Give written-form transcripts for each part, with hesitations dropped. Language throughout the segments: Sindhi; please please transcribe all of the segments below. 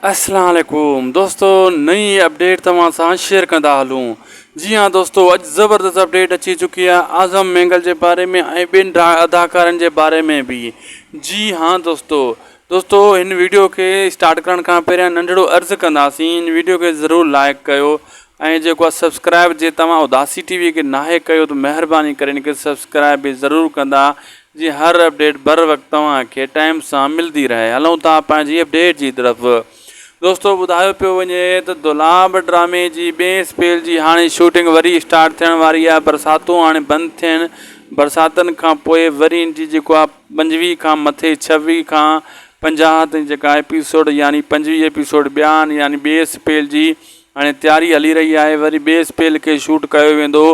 اسلام عليڪم دوستو نئين اپڊيٽ توهان سان شيئر ڪندا هلون جي ها دوستو اڄ زبردست اپڊيٽ اچي چڪي آهي اعظم مينگل جي باري ۾ ۽ ٻين اداڪارن جي باري ۾ به جي ها دوستو دوستو هن ويڊيو کي اسٽارٽ ڪرڻ کان پهريان ننڍڙو عرض ڪنداسين هن ويڊيو کي ضرور لائڪ ڪيو ۽ جيڪو آهي سبسڪرائب جي توهان اداسي ٽي وي کي ناهي ڪيو ته مهرباني ڪري هن کي سبسڪرائب به ضرور ڪندا جي هر اپڊيٽ بر وقت توهان کي ٽائيم سان ملدي رهي هلون ٿا پنهنجي اپڊيٽ جي طرف دوستو ٻڌايو پيو وڃي ته دولاب ڊرامي جي ٻئين اسپيل جي هاڻي شوٽنگ وري اسٽارٽ ٿيڻ واري آهي برساتون هاڻي بند ٿين برساتن کان پوء وري ان جي جيڪو آهي 25 کان مٿي 26 کان 50 تائين جيڪا ايپيسوڊ يعني 25 ايپيسوڊ ٻيا آهن يعني ٻئي اسپيل جي هاڻي تياري هلي رهي آهي وري ٻئي اسپيل کي شوٽ ڪيو ويندو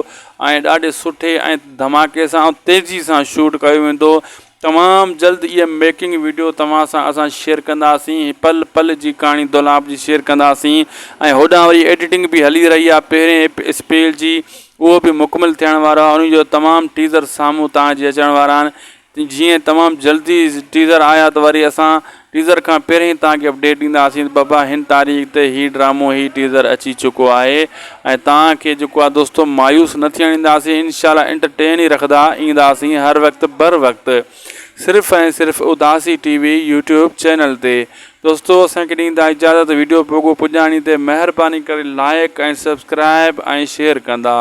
۽ ڏاڍي سٺي ۽ ڌماڪي سان ۽ تيزي سان شوٽ ڪيو ويندو تمام جلد اها ميڪنگ ويڊيو توهان سان اسان شيئر ڪنداسين پل پل جي ڪهاڻي دولاب جي شيئر ڪنداسين ۽ هوڏانهن وري ايڊيٽنگ به هلي رهي آهي پهرين اسپيل جي اهو به مڪمل ٿيڻ وارو آهي ان جو تمام ٽيزر سامهون توهان جي اچڻ وارا آهن جيئن تمام جلدي ٽيزر آيا ته وري اسان ٽيزر کان پهرين ئي توهان کي اپڊيٽ ڏينداسين ته بابا هن تاريخ تي هي ڊرامو هي ٽيزر اچي چڪو آهي ۽ توهان کي جيڪو آهي دوستو مايوس نه ٿيڻ ڏينداسين انشاء الله انٽرٽين ئي رکندا اينداسين هر وقت بر وقت صرف ۽ صرف Udasi T V YouTube channel تي دوستو اسان کي ڏيندا اجازت ويڊيو پوڳو پڄاڻي تي مهرباني ڪري لائڪ ۽ سبسڪرائب ۽ شيئر ڪندا.